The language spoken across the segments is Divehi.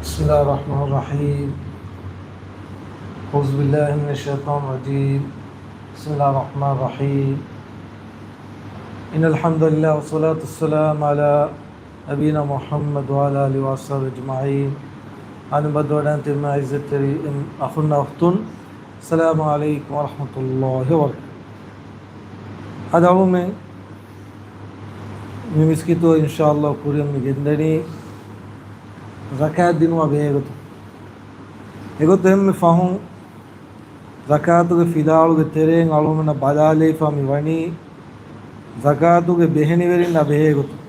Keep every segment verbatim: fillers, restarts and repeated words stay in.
بسم الله الرحمن الرحيم. أعوذ بالله من الشيطان الرجيم. بسم الله الرحمن الرحيم. إن الحمد لله والصلاة والسلام على نبينا محمد وعلى آله وصحبه أجمعين. އަންބަދުވަޑަން ތިމާ އިއްޒަތްތެރި އަޚުންނާ އުޚްތުން. السلام عليكم ورحمة الله وبركاته. އަދި އަޅުމެން މި މިސްކިތު އިންޝާﷲ ކުރިއަށް މި ގެންދަނީ ޒަކާތް ދިނުމާ ބެހޭގޮތުން. އެގޮތުން އެންމެ ފަހުން ޒަކާތުގެ ފިލާވަޅުގެ ތެރެއިން އަޅުމެންނަށް ބަލާލައިފާ މި ވަނީ ޒަކާތުގެ ބެހެނިވެރިންނާ ބެހޭގޮތުން.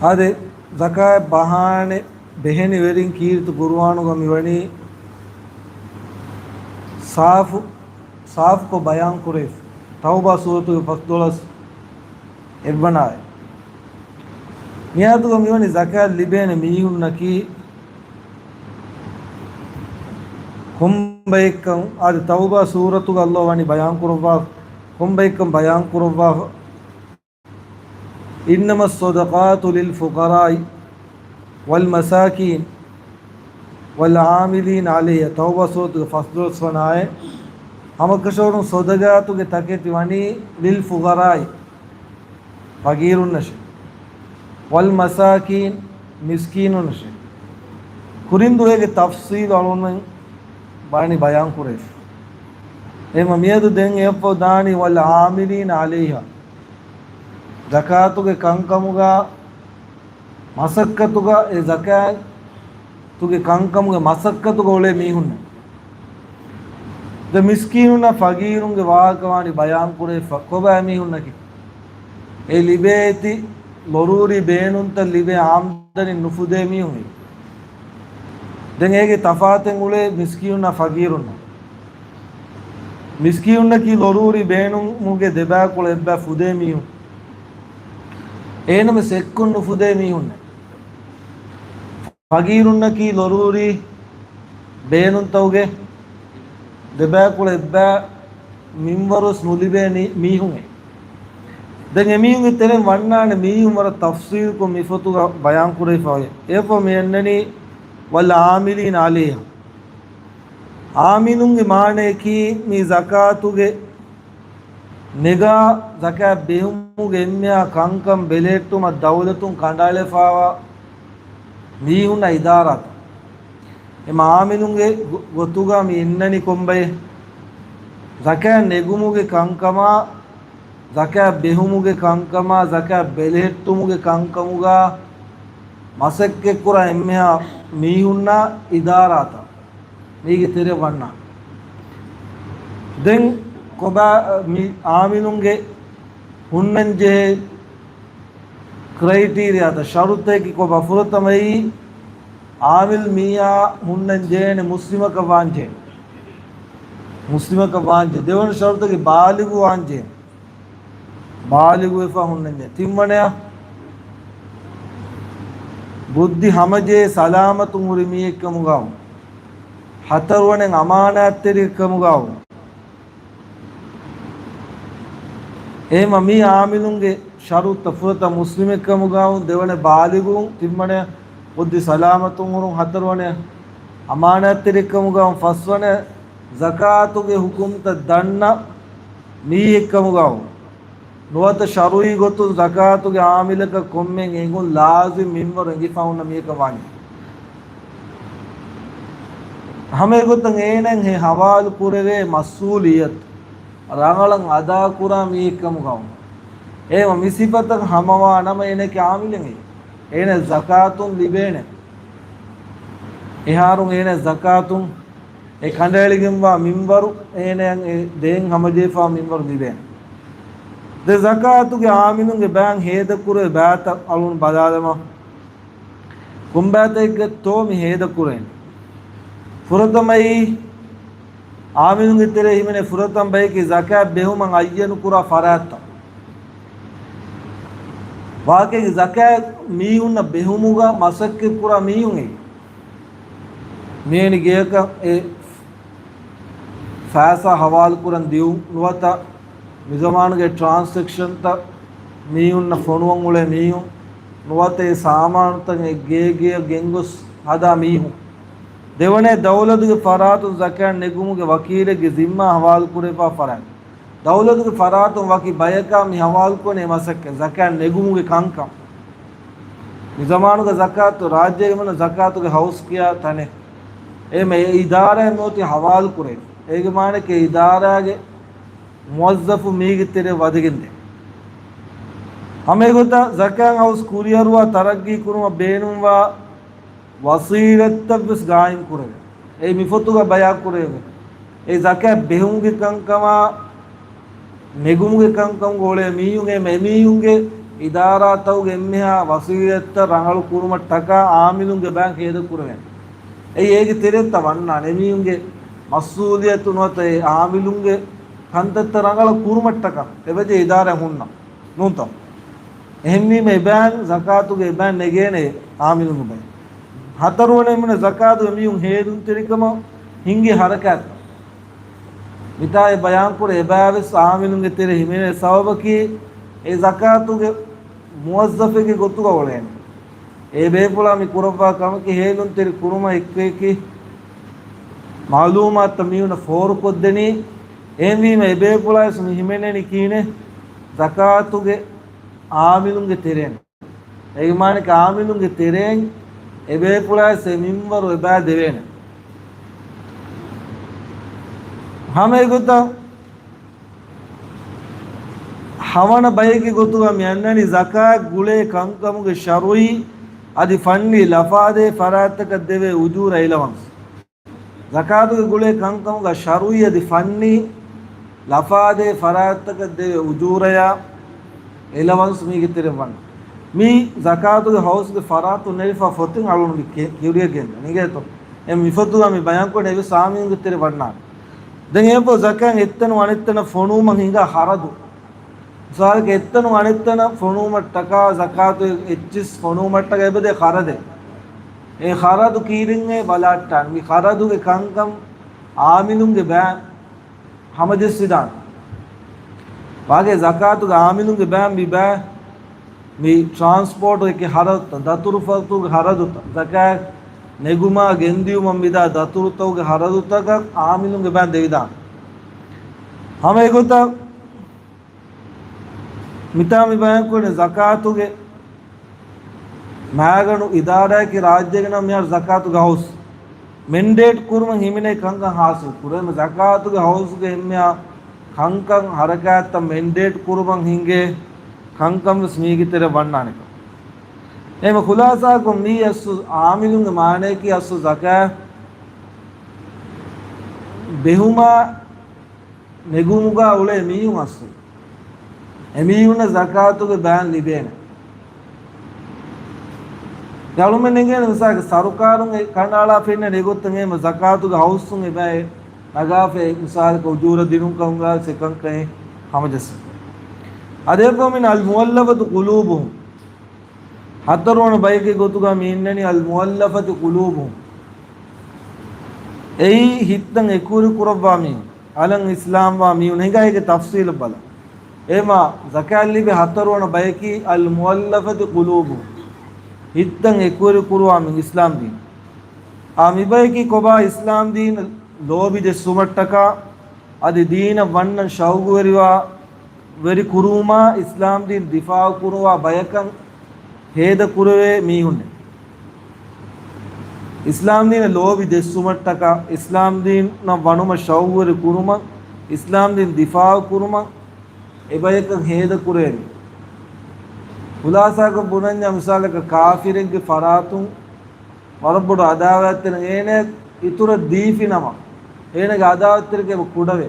އާދެ، ޒަކާތް ބަހާނެ ބެހެނިވެރިން ކީރިތި ޤުރުއާނުގަ މިވަނީ ސާފު، ސާފުކޮށް ބަޔާން ކުރެވިފަ. ތައުބާ ސޫރަތުގެ ފަސްދޮޅަސް އެއްވަނަ އާޔަތް. މިއާޔަތުގަ މިވަނީ ޒަކާތް ލިބޭނެ މީހުންނަކީ ކޮންބައެއްކަން، އާދެ، ތައުބާ ސޫރަތުގަ ﷲ ވަނީ ބަޔާން ކުރައްވާ، ކޮންބައެއްކަން ބަޔާން ކުރައްވާފަ. إنما الصدقات للفقراء والمساكين والعاملين عليها. ތައުބާ ސޫރަތުގެ ފަސްދޮޅަސް ވަނަ އާޔަތް. ހަމަކަށަވަރުން ޞަދަޤާތުގެ ތަކެތި ވަނީ للفقراء، ފަގީރުންނަށޭ. والمساكين، މިސްކީނުންނަށޭ. ކުރިން ދުވަހުގެ ތަފްޞީލު އަޅުމެން ބަޔާން ކުރެވިފަ. އެހެންވީމަ މިއަދު ދެން އެއަށްފަހު ދާނީ والعاملين عليها. ޒަކާތުގެ ކަންކަމުގަ މަސައްކަތުގަ، އެ ޒަކާތުގެ ކަންކަމުގެ މަސައްކަތުގަ އުޅޭ މީހުންނަށް. ދެން މިސްކީނުންނާ ފަގީރުންގެ ވާހަކަ ވާނީ ބަޔާން ކުރެވިފަ. ކޮބާ މީހުންނަކީ؟ އެ ލިބޭ އެތި ލޮރޫރީ ބޭނުންތައް ލިބޭ އާމްދަނީ ނުފުދޭ މީހުން. ދެން އޭގެ ތަފާތެއް އުޅޭ މިސްކީނުންނާ ފަގީރުންނަށް. މިސްކީނުންނަކީ ލޮރޫރީ ބޭނުމުގެ ދެބައިކުޅަ އެއްބައި ފުދޭ މީހުން. އޭނަމެސް އެއްކޮށް ނުފުދޭ މީހުންނެއް. ފަގީރުންނަކީ ލޮރޫރީ ބޭނުންތަކުގެ ދެބައިކުޅަ އެއްބައި މިންވަރުވެސް ނުލިބޭ ނީ-، މީހުން. ދެން އެމީހުންގެ ތެރެއިން ވަންނާނެ މީހުން ވަރަށް ތަފްސީލުކޮށް މި ފޮތުގަ ބަޔާން ކުރެވިފައި. އެއަށްފަހު މި އަންނަނީ والعاملين عليها. އާމިލުންގެ މާނަޔަކީ މި ޒަކާތުގެ ނެގާ ޒަކާތް ބެހުމުގެ އެންމެހާ ކަންކަން ބެލެހެއްޓުމަށް ދައުލަތުން ކަނޑައަޅާފައިވާ މީހުންނާ އިދާރާތައް. އެ އާމިލުންގެ ގޮ-، ގޮތުގަ މި އިންނަނީ ކޮންބައެއް؟ ޒަކާތް ނެގުމުގެ ކަންކަމާ، ޒަކާތް ބެހުމުގެ ކަންކަމާ، ޒަކާތް ބެލެހެއްޓުމުގެ ކަންކަމުގަ މަސައްކަތްކުރާ އެންމެހާ މީހުންނާ އިދާރާތައް. މީގެ ތެރެ ވަންނާ. ދެން ކޮބާ މި އާމިލުންގެ ހުންނަންޖެހޭ ކްރައިޓީރިއާތައް، ޝަރުތަކީ ކޮބާ؟ ފުރަތަމައީ، އާމިލް މީހާ ހުންނަންޖެހޭނެ މުސްލިމަކަށް ވާންޖެހޭ. މުސްލިމަކަށް ވާންޖެހޭ. ދެވަނަ ޝަރުތަކީ ބާލިޣު ވާންޖެހޭ. ބާލިޣުވެފަ ހުންނަންޖެހޭ. ތިންވަނަޔަށް، ބުއްދި ހަމަޖެހި ސަލާމަތުން ހުރި މީހެއްކަމުގައު. ހަތަރުވަނައަށް، އަމާނާތްތެރިއެއްކަމުގައު. އެހެންވީމަ މި އާމިލުންގެ ޝަރުތައް، ފުރަތަމަ މުސްލިމެއްކަމުގައު، ދެވަނަ ބާލިޣު، ތިންވަނަ ބުއްދި ސަލާމަތުން ހުރުން، ހަތަރުވަނަ އަމާނާތްތެރިކަމުގައު، ފަސްވަނަ ޒަކާތުގެ ހުކުމްތައް ދަންނަ މީހެއްކަމުގައު. ނުވަތަ ޝަރުޢީ ގޮތުން ޒަކާތުގެ އާމިލަކަށް ކޮންމެ އެނގުން ލާޒިމް މިންވަރު އެނގިފަ ހުންނަ މީހަކަށް ވާނެ. ހަމައެގޮތަށް އޭނައަށް ހަވާލު ކުރެވޭ މަސްއޫލިއްޔަތު ރަނގަޅަށް އަދާކުރާ މީހެއްކަމުގައު. އެހެންވީމަ މި ސިފަތައް ހަމަވާ ނަމަ އޭނައަކީ އާމިލެއް. އޭނަ ޒަކާތުން ލިބޭނެ. އެހާރުން އޭނަ ޒަކާތުން އެ ކަނޑައެޅިގެންވާ މިންވަރު، އޭނައަށް އެ ދޭން ހަމަޖެހިފާ މިންވަރު ލިބޭނެ. ދެ ޒަކާތުގެ އާމިލުންގެ ބައިން ހޭދަކުރޭ ބައިތައް އަޅުން ބަލާލަމާ. ކޮންބައިތަކެއްގަތޯ މި ހޭދަކުރޭނެ؟ ފުރަތަމައީ، އާމިލުންގެ ތެރޭ ހިމެނޭ ފުރަތަމަ ބަޔަކީ ޒަކާތް ބެހުމަށް އައްޔަނު ކުރާ ފަރާތްތައް. ވާގި ޒަކާތް މީހުންނަށް ބެހުމުގަ މަސައްކަތް ކުރާ މީހުން އެއީ. މިއެނި ގެޔަކަށް އެ ފައިސާ ހަވާލު ކުރަން ދިޔުން ނުވަތަ މިޒަމާނުގެ ޓްރާންސެކްޝަންތައް މީހުންނަށް ފޮނުވަން އުޅޭ މީހުން ނުވަތަ އެ ސާމާނުތައް އެ ގޭގެއަށް ގެންގޮސް ހަދާ މީހުން. ދެވަނައެއް، ދައުލަތުގެ ފަރާތުން ޒަކާތް ނެގުމުގެ ވަކީލެއްގެ ޒިންމާ ހަވާލުކުރެވިފާ ފަރާތް. ދައުލަތުގެ ފަރާތުން ވަކި ބަޔަކާ މި ހަވާލުކުރަނީ މަސައްކަތް، ޒަކާތް ނެގުމުގެ ކަންކަން. މި ޒަމާނުގަ ޒަކާތު، ރާއްޖޭގެ މަން ޒަކާތުގެ ހައުސް ކިޔާ ތަނެއް. އެމެ އެ އިދާރާއެއް މިއޮތީ ހަވާލު ކުރެވި. އޭގެ މާނައަކީ އެ އިދާރާގެ މުވައްޒަފު މީގެ ތެރެއަށް ވަދެގެންދޭ. ހަމައެގޮތަށް ޒަކާތް ހައުސް ކުރިއަރުވާ ތަރައްގީ ކުރުމަށް ބޭނުންވާ ވަސީލަތްތައް ވެސް ގާއިމް ކުރެވޭ. އެ މިފޮތުގަ ބަޔާން ކުރެވޭ. އެ ޒަކާތް ބެހުމުގެ ކަންކަމާ، ނެގުމުގެ ކަންކަމުގަ އުޅޭ މީހުން އެ މެ-، މީހުންގެ އިދާރާތަކުގެ އެންމެހާ ވަސީލަތްތައް ރަނގަޅު ކުރުމަށްޓަކާ އާމިލުންގެ ބައިން ހޭދަ ކުރެވޭނެ. އެއީ އޭގެ ތެރެއަށް ވަންނާނެ. އެމީހުންގެ މަސްއޫލިއްޔަތު ނުވަތަ އެ އާމިލުންގެ ކަންތައްތައް ރަނގަޅަށް ކުރުމަށްޓަކާ އެބަޖެހޭ އިދާރާ ހުންނަ. ނޫންތޯ؟ އެހެންވީމަ އެބައިން ޒަކާތުގެ އެބައިން ނެގޭނެ އާމިލުންގެ ބައިން. ހަތަރުވަނަ އެންމެނަށް ޒަކާތު އެމީހުން ހޭލުންތެރިކަމަށް ހިންގި ހަރަކާތްތައް. މިތާ އެ ބަޔާންކުރެ އެބައިވެސް އާމިލުންގެ ތެރެ ހިމެނޭ ސަބަބަކީ އެ ޒަކާތުގެ މުވައްޒަފެއްގެ ގޮތުގަ އުޅޭނެ. އެ ބޭފުޅާ މި ކުރައްވާ ކަމަކީ ހޭލުންތެރި ކުރުމަށް އެކި އެކި މައުލޫމާތުތައް މީހުންނަށް ފޯރުކޮށްދެނީ. އެހެންވީމަ އެ ބޭފުޅާވެސް މި ހިމެނެނީ ކީނެ ޒަކާތުގެ އާމިލުންގެ ތެރޭން. އޭގެ މާނައަކީ އާމިލުންގެ ތެރޭން އެބޭފުޅާވެސް އެ މިންވަރު އެބައި ދެވޭނެ. ހަމައެގޮތަށް ހަވަނަ ބައެއްގެ ގޮތުގަ މި އަންނަނީ ޒަކާތް ގުޅޭ ކަންކަމުގެ ޝަރުޢީ އަދި ފަންނީ ލަފާދޭ ފަރާތްތަކަށް ދެވޭ އުޖޫރަ އެލަވަންސް. ޒަކާތުގެ ގުޅޭ ކަންކަމުގަ ޝަރުޢީ އަދި ފަންނީ ލަފާދޭ ފަރާތްތަކަށް ދެވޭ އުޖޫރަޔާ އެލަވަންސް މީގެ ތެރެއަށް ވަން. މީ ޒަކާތުގެ ހައުސްގެ ފަރާތުން ނެރިފާ ފޮތިން އަޅުން ކެ-، ކިޔުރިއަށް ގެންދަން އިނގޭތޯ. އެ މިފޮތުގަ މި ބަޔާންކުރަނީ އެވެސް އާމިލުންގެ ތެރެއަށް ވަންނާނެ. ދެން އެއަށްފަހު ޒަކާތް އެއްތަނުން އަނެއްތަނަށް ފޮނުވުމަށް ހިނގާ ޚަރަދު. މިސާލަކަށް އެއްތަނުން އަނެއްތަނަށް ފޮނުވުމަށްޓަކާ ޒަކާތު އެއްޗިސް ފޮނުވުމަށްޓަކާ އެބަދޭ ޚަރަދެއް. އެ ޚަރަދު ކީރިން އެ ބަލާއްޓާން. މި ޚަރަދުގެ ކަންކަން އާމިލުންގެ ބައިން ހަމަޖެއްސިދާނެ. ވާގޭ ޒަކާތުގެ އާމިލުންގެ ބައިން މި ބައި މި ޓްރާންސްޕޯޓް އެކި ޚަރަދުތައް، ދަތުރުފަތުގެ ޚަރަދުތައް، ޒަކާތް ނެގުމާ ގެންދިޔުމަށް މިދާ ދަތުރުތަކުގެ ޚަރަދުތަކަށް އާމިލުންގެ ބައިން ދެވިދާނެ. ހަމައެގޮތަށް މިތާ މި ބަޔާންކުރަނީ ޒަކާތުގެ މާގަނޑު އިދާރާއަކީ ރާއްޖޭގެ ނަމަ މިހާރު ޒަކާތުގެ ހައުސް މެންޑޭޓް ކުރުމަށް ހިމެނޭ ކަންކަން ހާސިލް ކުރޭ. އެމެ ޒަކާތުގެ ހައުސްގެ އެންމެހާ ކަންކަން ހަރަކާތްތައް މެންޑޭޓް ކުރުމަށް ހިނގޭ ކަންކަން ވެސް މީގެ ތެރެއަށް ވަންނާނެކަން. އެމެ ޚުލާސާކޮށް މީ އަސްލު އާމިލުންގެ މާނަޔަކީ އަސްލު ޒަކާތް ބެހުމާ ނެގުމުގަ އުޅޭ މީހުން އަސްލު. އެމީހުންނަށް ޒަކާތުގެ ބައިން ލިބޭނެ. އަޅުމެން އެނގޭނެ މިސާލަކަށް ސަރުކާރުން އެ ކަނޑައަޅާ ފެންނަ ނެގޮތަށް އެމަ ޒަކާތުގެ ހައުސުން އެބައި ނަގާފައި މިސާލަކަށް އުޖޫރަ ދިނުން ކަމުގަ ސެކަންކައި ހަމަޖައްސަ. އަދެއްބަ މިން އަލް މުއައްލަފަތު ޤުލޫބުހުމް. ހަތަރުވަނަ ބަޔެއްގެ ގޮތުގަ މި އިންނަނީ އަލް މުއައްލަފަތު ޤުލޫބުހުމް. އެއީ ހިތްތައް އެކުވެރި ކުރައްވާ މީހުން. އަލަށް އިސްލާމްވާ މީހުން ހިނގާ އޭގެ ތަފްސީލަށް ބަލަ. އެމާ ޒަކާތް ލިބޭ ހަތަރުވަނަ ބަޔަކީ އަލް މުއައްލަފަތު ޤުލޫބު. ހިތްތައް އެކުވެރި ކުރުވާ މި އިސްލާމް ދީން. އާ މި ބަޔަކީ ކޮބާ އިސްލާމް ދީން ލޯބި ޖެއްސުމަށްޓަކާ އަދި ދީނަށް ވަންނަން ޝައުގުވެރިވާ ވެރި ކުރުވުމާ އިސްލާމް ދީން ދިފާއު ކުރުވާ ބަޔަކަށް ހޭދަ ކުރެވޭ މީހުންނެއް. އިސްލާމް ދީނަށް ލޯބި ޖެއްސުމަށްޓަކާ، އިސްލާމް ދީނަށް ވަނުމަށް ޝައުގުވެރި ކުރުމަށް، އިސްލާމް ދީން ދިފާއު ކުރުމަށް އެބަޔަކަށް ހޭދަ ކުރޭނެ. ޚުލާސާކޮށް ބުނަންޏާ މިސާލަކަށް ކާފިރެއްގެ ފަރާތުން ވަރަށް ބޮޑު އަދާވާތްތެރި އޭނަ އިތުރަށް ދީފި ނަމަ، އޭނަގެ އަދާވާތްތެރިކަން ކުޑަވޭ.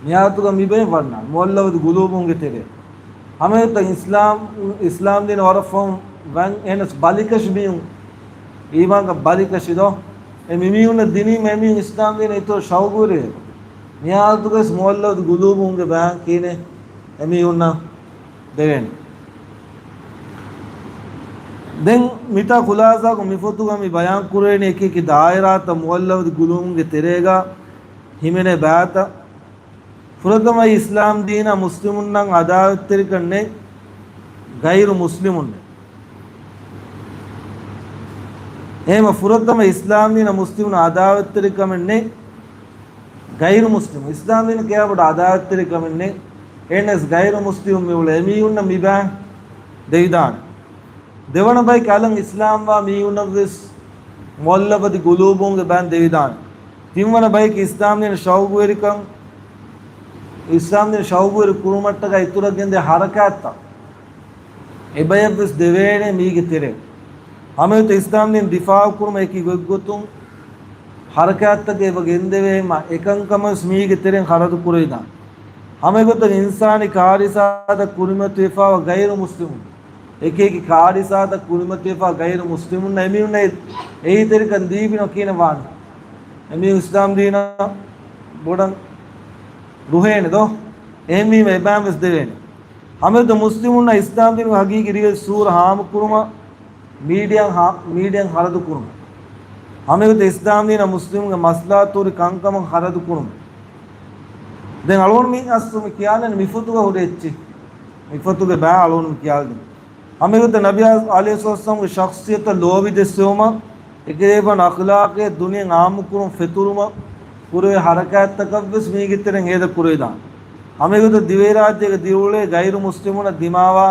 މިއާތުގަ މިބައި ވަންނާ މުއައްލަފަތު ގުލޫބުންގެ ތެރޭ. ހަމައެކަން އިސްލާމް، އިސްލާމް ދީން ވަރަށް ފަހުން ވަން އެހެނަސް ބަލިކަށި މީހުން، އީމާންކަން ބަލިކަށި ދޯ؟ އެ މި މީހުންނަށް ދިނީމަ އެ މީހުން އިސްލާމް ދީނަށް އިތުރަށް ޝައުގުވެރިވޭ. މިއާތުގަސް މުއައްލަފަތު ގުލޫބުންގެ ބަޔަން ކީނެ އެ މީހުންނަށް ދެވޭނެ. ދެން މިތާ ޚުލާސާކޮށް މި ފޮތުގަ މި ބަޔާން ކުރެވެނީ އެކި އެކި ދާއިރާތައް މުއައްލަފަތު ގުލޫމުންގެ ތެރޭގަ ހިމެނޭ ބައިތައް. ފުރަތަމަ އިސްލާމް ދީނަށް މުސްލިމުންނަށް އަދާވަތްތެރިކަން ނެތް ޣައިރު މުސްލިމުންނެއް. އެހެމަ ފުރަތަމަ އިސްލާމް ދީނަށް މުސްލިމުން އަދާވަތްތެރިކަމެއް ނެތް. ގައިރު މުސްލިމު އިސްލާމް ދީނަށް ކިޔާ ބޮޑު އަދާވަތްތެރިކަމެއް ނެތް. އެހެނަސް ގައިރު މުސްލިމު މިއުޅޭ މީހުންނަށް މިބައި ދެވިދާނެ. ދެވަނަ ބަޔަކަށް އަލަށް އިސްލާމްވާ މީހުންނަށްވެސް މުއައްލަފަތި ގުލޫބުންގެ ބައިން ދެވިދާނެ. ތިންވަނަ ބަޔަކަށް އިސްލާމް ދީނަށް ޝައުގުވެރިކަން، އިސްލާމް ދީނަށް ޝައުގުވެރި ކުރުމަށްޓަކާ އިތުރަށް ގެންދޭ ހަރަކާތްތައް އެބަޔަށްވެސް ދެވޭނެ މީގެ ތެރެއިން. ހަމައެގޮތަށް އިސްލާމް ދީން ދިފާއު ކުރުމަށް އެކި ގޮތްގޮތުން ހަރަކާތްތަކެއް އެބަ ގެންދެވޭ ހަމަ އެކަންކަމަށްވެސް މީގެ ތެރެއިން ޚަރަދު ކުރެވިދާނެ. ހަމައެގޮތަށް އިންސާނީ ކާރިސާތައް ކުރިމަތިވެފައިވާ ގައިރު މުސްލިމުން، އެކި އެކި ކާރިސާތައް ކުރިމަތިވެފައި ގައިރު މުސްލިމުންނަށް އެމީހުންނަށް އެހީތެރިކަން ދީބިނަ ކިހިނެއް ވާނެ؟ އެމީހުން އިސްލާމް ދީނަށް ބޮޑަށް ރުހޭނެ ދޯ؟ އެހެންވީމަ އެބައިންވެސް ދެވޭނެ. ހަމައެގޮތަށް މުސްލިމުންނަށް އިސްލާމް ދީނުގެ ހަގީގީ ރިވެތި ސޫރަ ހާމަކުރުމަށް މީޑިއަން ހާ-، މީޑިއަން ޚަރަދު ކުރުން. ހަމައެގޮތަށް އިސްލާމް ދީނަށް މުސްލިމުންގެ މަސްލަހަތު ހުރި ކަންކަމަށް ޚަރަދު ކުރުން. ދެން އަޅުގަނޑު މި އަސްލު މި ކިޔާލަން މި ފޮތުގަ ހުރި އެއްޗި. މި ފޮތުގެ ބައި އަޅުގަނޑު މި ކިޔާލަން. ހަމައެގޮތަށް ނަބީ ޢަލައިހިއްސަލާމްގެ ޝަޚްޞިއްޔަތަށް ލޯބި ދެއްސެވުމަށް، އެކަލޭގެފާނު އަޚްލާޤޭ ދުނިޔެ އާއްމުކުރުން ފެތުރުމަށް ކުރެވޭ ހަރަކާތްތަކަށްވެސް މީގެ ތެރެއިން ހޭދަ ކުރެވިދާނެ. ހަމައެގޮތަށް ދިވެހިރާއްޖޭގަ ދިރިއުޅޭ ގައިރު މުސްލިމުންނަށް ދިމާވާ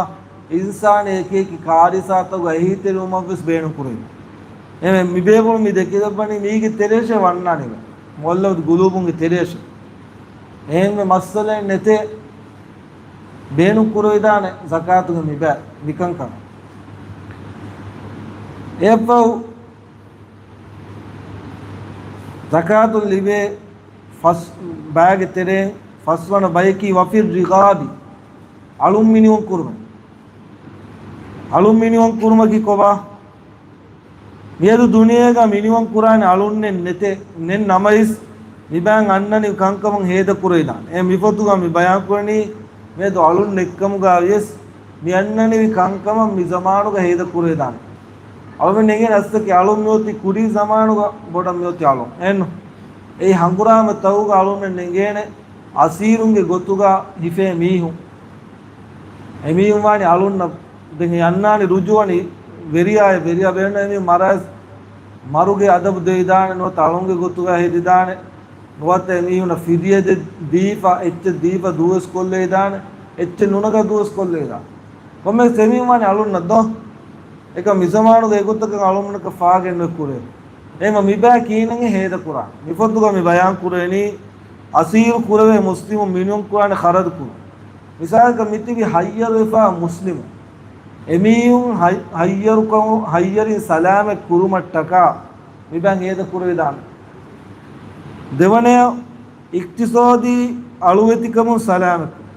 އިންސާނީ އެކި އެކި ކާރިސާތަކުގަ އެހީތެރިވުމަށްވެސް ބޭނުން ކުރެވި. އެހެންވެ މިބޭފުޅުން މި ދެކިލައްވަނީ މީގެ ތެރޭށޭ ވަންނާނީ މުއައްލަފަތި ގުލޫބުންގެ ތެރޭށޭ. އެހެންވެ މައްސަލައެއް ނެތޭ ބޭނުން ކުރެވިދާނެ ޒަކާތުގެ މި ބައި މިކަންކަމަށް. އެއަށްފަހު ޒަކާތު ލިބޭ ފަސް ބައިގެ ތެރެއިން ފަސްވަނަ ބަޔަކީ ވަފިއް ރިޤާބި، އަޅުން މިނިވަން ކުރުމެއް. އަޅުން މިނިވަން ކުރުމަކީ ކޮބާ؟ މިއަދު ދުނިޔޭގަ މިނިވަން ކުރާނެ އަޅުންނެއް ނެތޭ، ނެތް ނަމަވެސް، މިބައިން އަންނަނިވި ކަންކަމުން ހޭދަ ކުރެވިދާނެ. އެ މިފޮތުގަ މި ބަޔާން ކުރަނީ، މިއަދު އަޅުން ނެތްކަމުގަ ވިޔަސް، މި އަންނަނިވި ކަންކަމަށް މި ޒަމާނުގަ ހޭދަ ކުރެވިދާނެ. އަޅުމެން ނެގޭނެ އަސްލަކީ އަޅުން މިއޮތީ ކުރީ ޒަމާނުގަ ބޮޑަށް މިއޮތީ އަޅުން. އެއްނު. އެއީ ހަނގުރާމަ ތައުގަ އަޅުމެން ނެގޭނެ އަސީރުންގެ ގޮތުގަ ހިފޭ މީހުން. އެމީހުން ވާނީ އަޅުންނަށް ދެން އަންނާނީ ރުޖޫ ވަނީ ވެރިޔާއެއް، ވެރިޔާ ބޭނުން އެމީހުން މަރައިސް މަރުގެ އަދަބު ދެވިދާނެ، ނުވަތަ އަޅުންގެ ގޮތުގަ ހެދިދާނެ، ނުވަތަ އެމީހުނަށް ފިދިޔަ ދެ-، ދީފަ، އެއްޗެއް ދީފަ ދުވަސް ކޮށްލެވިދާނެ، އެއްޗެއް ނުނަގާ ދުވަސް ކޮށްލެވިދާނެ. ކޮންމެސް އެމީހުން ވާނީ އަޅުންނަށް ދޯ؟ އެކަމް މިޒަމާނުގެ އެގޮތަކަށް އަޅުމެންނަކަށް ފާގެން ނުކުރޭ. އެހެމަ މިބައި ކީނަން ހޭދަކުރާ. މިފޮތުގަ މި ބަޔާން ކުރެވެނީ އަސީރު ކުރެވޭ މުސްލިމު މިނިވަން ކުރާނެ ޚަރަދު ކުރުން. މިސާލަކަށް މިތިބި ހައްޔަރުވެފާ މުސްލިމު. އެމީހުން ހައް-، ހައްޔަރުކަމު-، ހައްޔަރިން ސަލާމަތް ކުރުމަށްޓަކާ މިބައިން ހޭދަ ކުރެވިދާނެ. ދެވަނަޔަށް އިޤްތިޞާދީ އަޅުވެތިކަމުން ސަލާމަތް ކުރުން.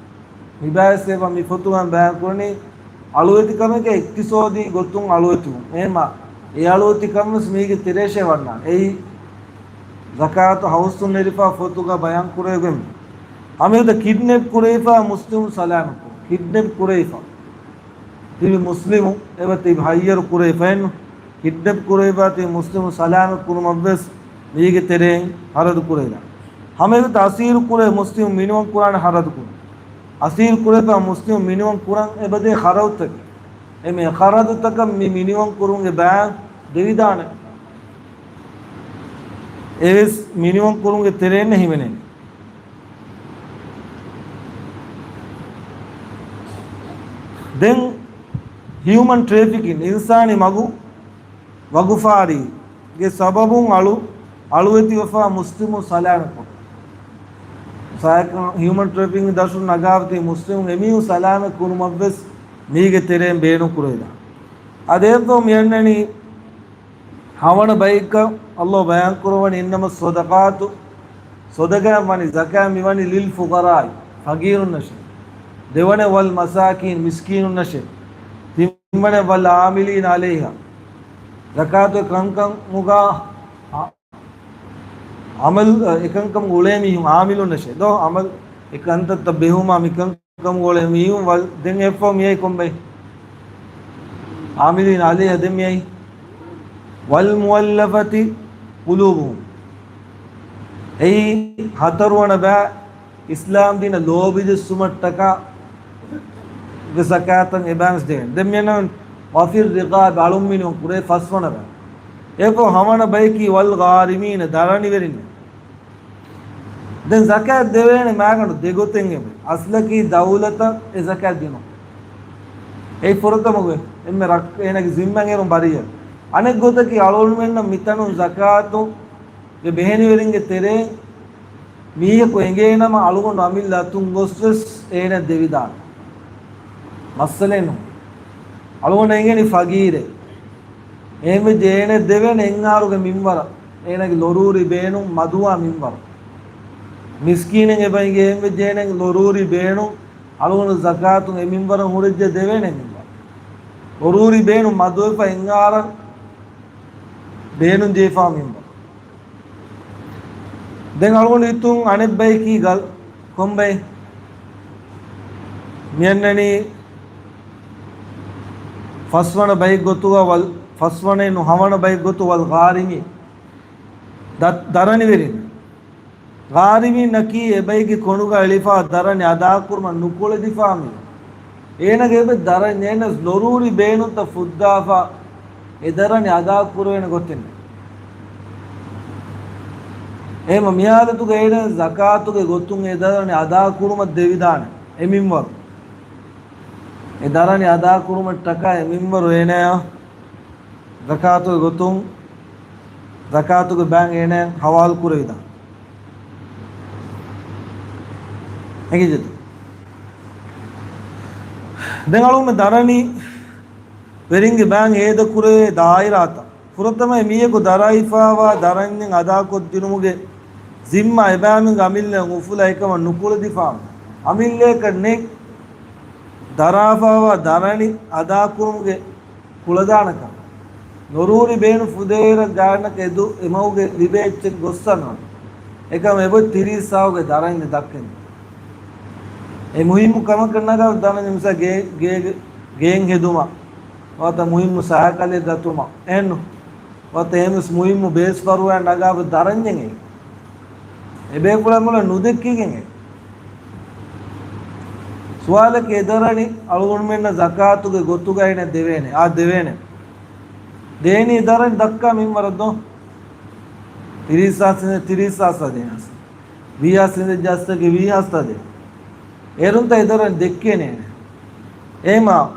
މިބައިސް އެބަ މި ފޮތުގަ ބަޔާން ކުރަނީ އަޅުވެތިކަމެއްގެ އިޤްތިޞާދީ ގޮތުން އަޅުވެތިވުން. އެހެމަ އެ އަޅުވެތިކަމެއް ވެސް މީގެ ތެރޭށޭ ވަންނާނެ. އެއީ ޒަކާތު ހައުސުން ނެރިފާ ފޮތުގަ ބަޔާން ކުރެވިގެން. ހަމައެގޮތަށް ކިޑްނެޕް ކުރެވިފާ މުސްލިމު ސަލާމަތް ކުރުން. ކިޑްނެޕް ކުރެވިފާ ތިބި މުސްލިމު އެބަ ތިބި ހައްޔަރު ކުރެވިފައެއްނު. ކިޑްނެޕް ކުރެވިފާ ތިބި މުސްލިމު ސަލާމަތް ކުރުމަށްވެސް މީގެ ތެރެއިން ޚަރަދު ކުރެވިދާނެ. ހަމައެގޮތަށް އަސީރު ކުރެވޭ މުސްލިމު މިނިވަން ކުރާނެ ޚަރަދު ކުރުން. އަސީރު ކުރެވިފާ މުސްލިމު މިނިވަން ކުރަން އެބަދޭ ޚަރަދުތަކެއް. އެމެ ޚަރަދުތަކަށް މި މިނިވަން ކުރުމުގެ ބައި ދެވިދާނެ. އެވެސް މިނިވަން ކުރުމުގެ ތެރެއިންނޭ ހިމެނޭނެ. ދެން ހިއުމަން ޓްރެފިކިން، އިންސާނީ މަގު ވަގުފާރީގެ ސަބަބުން އަޅު، އަޅުވެތިވެފާ މުސްލިމު ސަލާމަތްކޮށް، ސާއިކަން ހިއުމަން ޓްރެފިކިން ދަށުން ނަގާފަ ތި މުސްލިމު އެމީހުން ސަލާމަތް ކުރުމަށްވެސް މީގެ ތެރެއިން ބޭނުން ކުރެވިދާނެ. އަދި އެއްފަހު މި އަންނަނީ ހަވަނަ ބައެއްގަ ﷲ ބަޔާން ކުރައްވަނީ، إنما الصدقات، ޞަދަޤާތް ވަނީ، ޒަކާތް މި ވަނީ، للفقراء، ފަގީރުންނަށޭ. ދެވަނަ، والمساكين، މިސްކީނުންނަށޭ. ތިންވަނަ، والعاملين عليها، ޒަކާތު ކަންކަމުގަ އަ-، އަމަލު، އެކަންކަމުގަ އުޅޭ މީހުން، ޢާމިލުންނަށޭ. ދޯ، އަމަލު އެ ކަންތައްތައް ބެހުމާ މިކަން ކަމުގަ އުޅޭ މީހުން ވަލް-، ދެން އެއްފަހު މިއައީ ކޮންބައި؟ عاملين عليها، ދެން މިއައީ، والمؤلفة قلوبهم. އެއީ ހަތަރުވަނަ ބައި، އިސްލާމް ދީނަށް ލޯބި ދެއްސުމަށްޓަކާ ވެސް ޒަކާތަށް އެބައިންސް ދެވެން. ދެން މިއަންނަ، وفي الرقاب، އަޅުން މިނިވަން ކުރޭ ފަސްވަނަ ބައި. އެއަށްފަހު ހަވަނަ ބަޔަކީ ވަލް ޣާރިމީނަ، ދަރަނިވެރިންނޭ. ދެން ޒަކާތް ދެވޭނެ މާގަނޑު ދެގޮތެއް އެބަ. އަސްލަކީ ދައުލަތަށް އެ ޒަކާތް ދިނުން. އެއީ ފުރަތަމަ ގޮތް. އެންމެ ރައް-، އޭނާގެ ޒިންމާއިން އެރުން ބަރީއަ. އަނެއް ގޮތަކީ އަޅުގަނޑުމެންނަށް މިތަނުން ޒަކާތުގެ ބެހެނިވެރިންގެ ތެރެއިން މީހަކު އެނގޭނަމަ އަޅުގަނޑު އަމިއްލަ އަތުން ގޮސްވެސް އޭނަ ދެވިދާނެ. މައްސަލައެއް ނޫން. އަޅުގަނޑަށް އެނގެނީ ފަގީރެއް. އެހެންވެއްޖެ އޭނަ ދެވޭނެ އެއްއަހަރުގެ މިންވަރަށް، އޭނާގެ ލޮރޫރީ ބޭނުން މަދުވާ މިންވަރު. މިސްކީނެއް އެބަ އިނގޭ، އެހެންވެއްޖެ އޭނާގެ ލޮރޫރީ ބޭނުން އަޅުގަނޑު ޒަކާތުން އެ މިންވަރަށް ހުރެއްޖެ ދެވޭނެ މިންވަރު. ލޮރޫރީ ބޭނުން މަދުވެފަ އެއްއަހަރަށް ބޭނުން ޖެހިފާ މިންވަރު. ދެން އަޅުގަނޑު ހިތުން އަނެއް ބަޔަކީ ގަލް-، ކޮން ބައެއް؟ މިއަންނަނީ ފަސްވަނަ ބައެއް ގޮތުގަ ވަލް-، ފަސްވަނައެއް ނު ހަވަނަ ބައެއް ގޮތު ވަލް ޣާރިމީ. ދަ-، ދަރަނިވެރިން. ޣާރިމީންނަކީ އެބައިގެ ކޮނޑުގަ އެޅިފާ ދަރަނި އަދާކުރުމަށް ނުކުޅެދިފާ މީހުން. އޭނަގެ އެބަ ދަރަނި އޭނަސް ލޮރޫރީ ބޭނުންތައް ފުއްދާފަ އެ ދަރަނި އަދާކުރެވޭނެ ގޮތެއް ނެތް. އެހެމަ މިހާލަތުގަ އޭނަ ޒަކާތުގެ ގޮތުން އެ ދަރަނި އަދާކުރުމަށް ދެވިދާނެ އެ މިންވަރު. އެ ދަރަނި އަދާކުރުމަށްޓަކާ އެ މިންވަރު އޭނަޔަށް ޒަކާތުގެ ގޮތުން، ޒަކާތުގެ ބައިން އޭނައަށް ހަވާލު ކުރެވިދާނެ. އެނގިއްޖެތަ؟ ދެން އަޅުގަނޑުމެން ދަރަނި ވެރިންގެ ބައިން ހޭދަ ކުރެވޭ ދާއިރާތައް. ފުރަތަމަ މީހަކު ދަރަވިފާވާ ދަރަންޏެއް އަދާކޮށްދިނުމުގެ ޒިންމާ އެބައިމީހުންގެ އަމިއްލައަށް އުފުލާ އެކަމަށް ނުކުޅެދިފާ އަމިއްލައަކަށް ނެތް. ދަރާފާވާ ދަރަނި އަދާކުރުމުގެ ކުޅަދާނަކަން. ލޮރޫރީ ބޭނުން ފުދޭއިރަށް ގާތްގަނޑަކަށް އެދު އެމަގުގެ ލިބޭ އެއްޗެއް ގޮއްސަން އޮން. އެކަމަށް އެބަ ތިރީސް ސާހުގެ ދަރަންޏެއް ދައްކަން. އެ މުހިއްމު ކަމަކަށް ނަގާ ދަރަންޏެއް މިސާ ގޭ، ގޭ، ގޭން ހެދުމަށް ވަތަ މުހިއްމު ސައިކަލެއް ދަތުމަށް އެއްނު. ވަތަ އެހެންވެސް މުހިއްމު ބޭސްފަރުވާ ނަގާ ދަރަންޏެއް އެ. އެ ބޭފުޅާ މޮޅަށް ނުދެއްކިގެން އެ. ސުވާލަކީ އެ ދަރަނި އަޅުގަނޑުމެންނަށް ޒަކާތުގެ ގޮތުގައި ނެ ދެވޭނެ. އާ ދެވޭނެ. ދޭނީ ދަރަނި ދައްކާ މިންވަރަށް ދޯ؟ ތިރީސް ސާސް އިނދެ ތިރީސް ސާސް ދޭނަސް. ވީހާސް އިނދެ ޖައްސަކީ ވީހާސް ދޭ. އޭރުންތަ އެ ދަރަނި ދެއްކޭނެ. އޭމާ